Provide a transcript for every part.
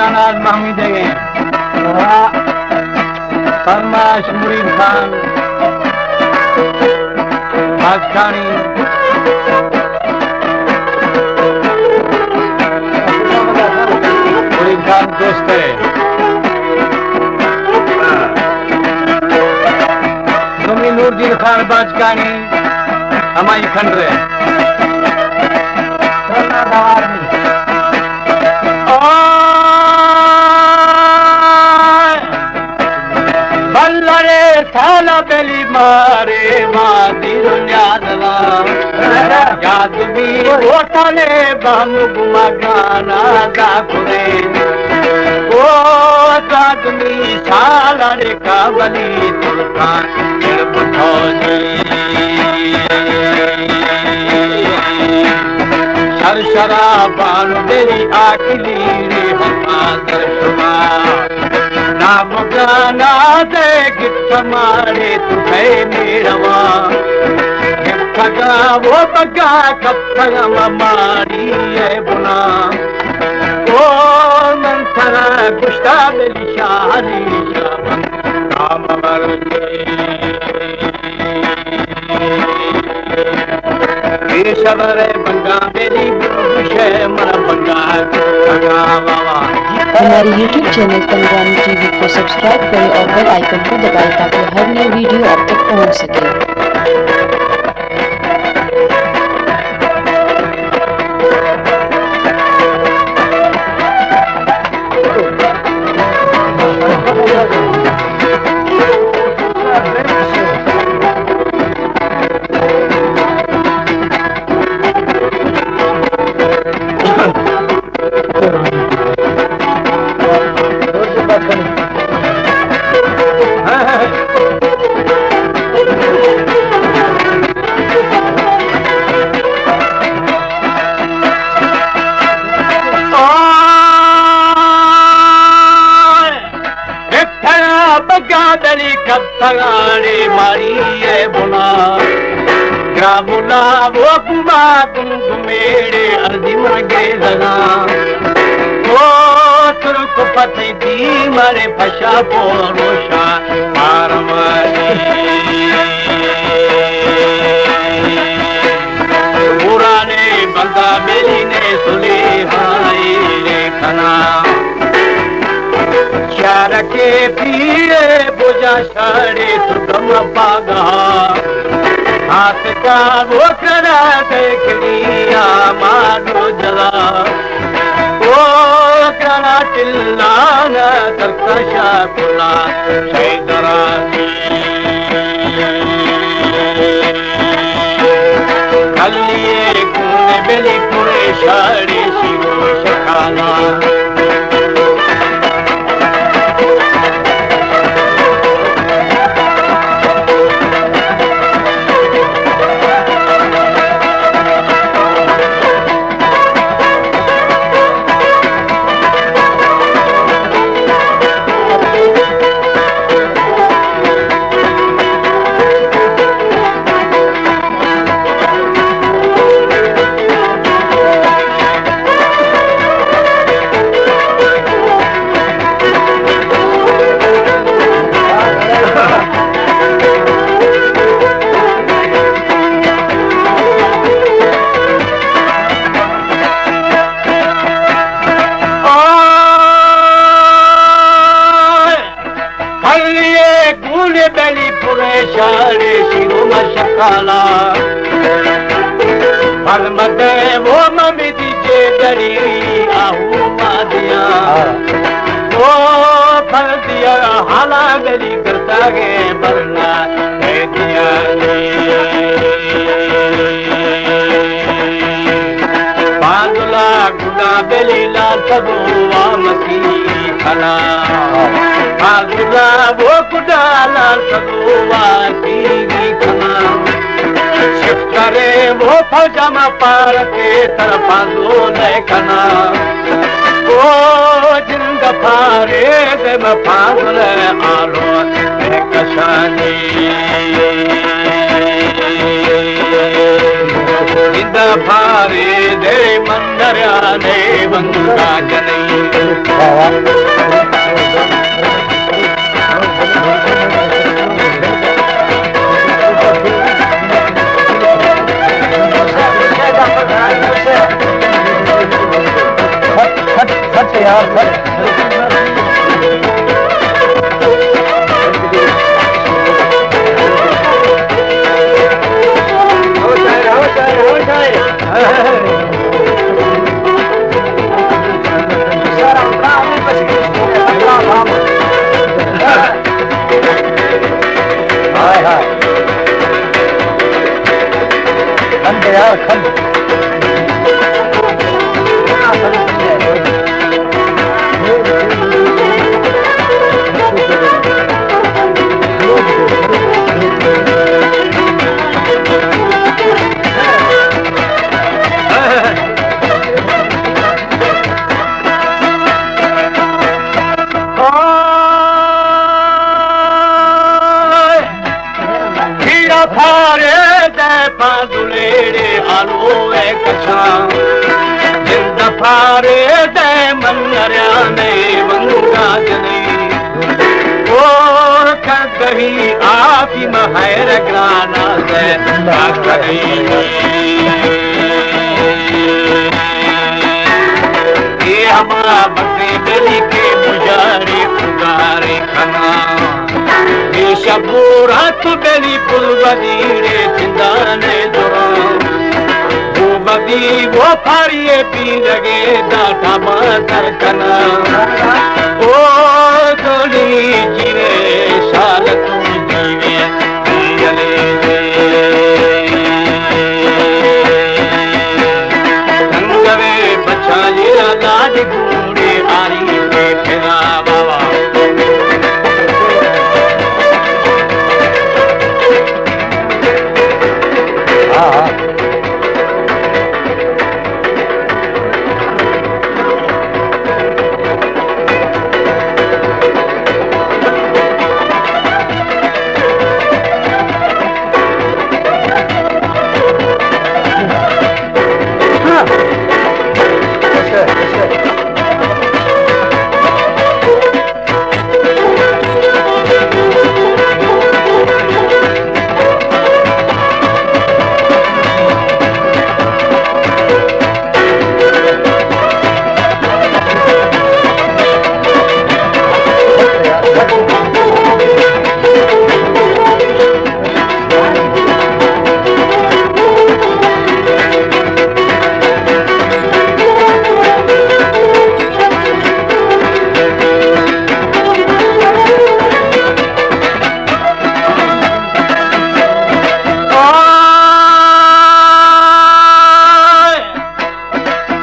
شہناز محمود ءِ۔ فرمائش مرید خان باجکانی۔ مرید خان دوست ءِ۔ دومی نوردین خان باجکانی۔ ہمائی کھنڈرے۔ بلڑے سالا بلی مارے ما دیر نیادلا۔ یاد بھی ہوتلے بام گمگانا دا کرے۔ او دادنی سالڑے کابلی ترکان۔ شر شرابان دلی آکلی ری ہما در شما۔ نام گانا دے گت مارے تو گئے میروا۔ گتگا وہ بگا کپتگا ماری اے بنا۔ او من ترا گشتا بلی شاہری شاہن نام مرگے۔ پیشور بنگا میری گوشے من بنگا بنگا بابا۔ ہمارے یوٹیوب چینل پنگوانی ٹی وی کو سبسکرائب کریں اور بیل آئیکن کو دبائیں تاکہ ہر نئی ویڈیو آپ تک پہنچ سکے۔ بگا دلی کپتگانے ماری اے بنا۔ گرامولا وہ گما گم گمیڑے ارضی مرگے زنا۔ او ترک پتی دی مارے پشا پوروشا آرمانی۔ پرانے بندہ میری نے سلیحائی کھنا۔ چارکے پیڑے بجا شاڑے تو گم پاگا۔ ہاتھ کا وہ کرا دیکھنی آمانو جلا۔ او کرا ٹلانا ترکشا کلا شیدرانی۔ کلیے کون بلی پورے شاڑی سیرو شکالا۔ پھلیے گونے بلی پورے شاڑے شیرو مشکالا۔ پھل مدے وہ ممی دیجے بلی آہو مادیا۔ او پھل دیا حالا بلی کرتا گے برنا۔ پانزلا گنا بلی لال سدوا مسی کھنا۔ پانزلا وہ گنا لال سدوا سی کھنا۔ شفترے وہ پجامہ پارتے تر پانزو لے کھنا۔ او جند پارے دے مپانزل آلو کشانی۔ جند پارے دے من دریا نے بنگا جنئی۔ پھٹ، پھٹ، پھٹ یار، پھٹ۔ ہائے ہائے۔ کھن دے یار، کھن۔ کیڑا پھارے دے پادلیڑے آلو اے کچھاں۔ جند پھارے دے من نریانے ونگا جنئی۔ او کدہی آپی مہر گرانا دے آکھنئی۔ اے ہما بکے دلی کے مجارے پگارے کھنا۔ اے شبو رات بلی پل بدیرے چندانے دراں۔ وہ بدی وہ پھاریے پیرگے داتا ماتر کھنا۔ او دلی جیرے شال تو جیوے۔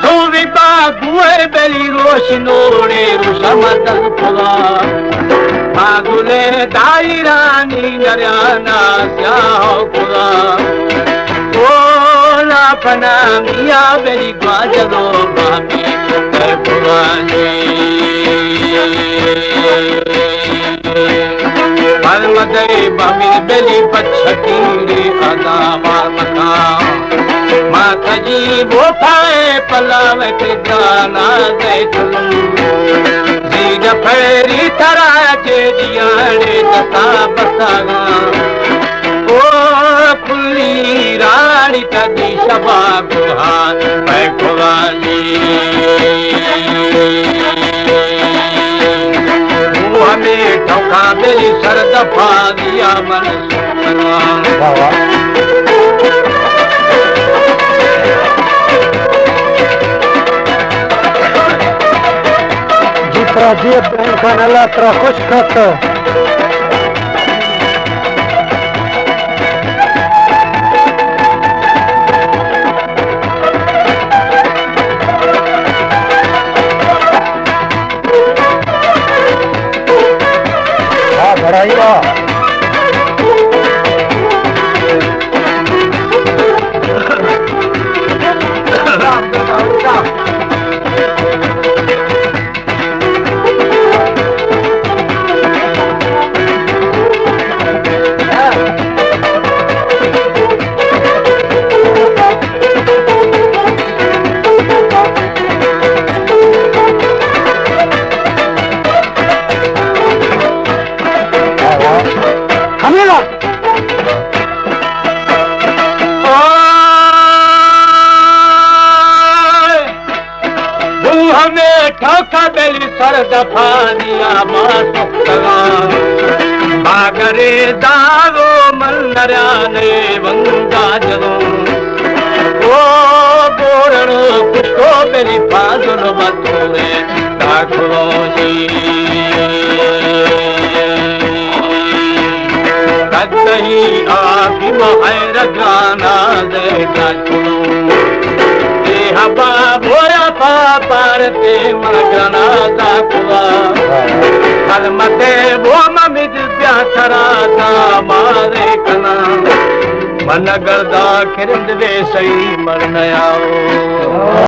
سوی باگوئے بلی روش نوڑے روش مدن پلا۔ باگلے دائرانی نریانا سیاہ پلا۔ اولا پنا میا بلی گواجلو بامی پلانی۔ پرمدے بمیر بلی پچھتیرے ادا وارمتا۔ ما تجی بوتائے پلاوت دانا دیتلو۔ زید پھیری ترا چے دیانے دتا بساگا۔ او کلی راڑی تدی شباب ہاں پہ کلالی۔ وہ ہمیں ٹھوکا میری سر دفا دیا من سکنا۔ واہ واہ۔ جی ترا جی ابراہیم خان، اللہ ترا خوش کت۔ ہاں، بڑائی واہ۔ پر دفا دیا ما سختگاں۔ باگرے داغو من نریانے ونگا جلوں۔ او بورنو کشو بری فاضل بطورے داخلو جی۔ کدہی آفی مہر گانا دے داخلو۔ اے ہبا بویا پا پارتے من گرانا داخلو۔ کلمتے بو ممد بیا ترا دا مارے کنا۔ من گردا کرند وے سہی مر نیاؤ۔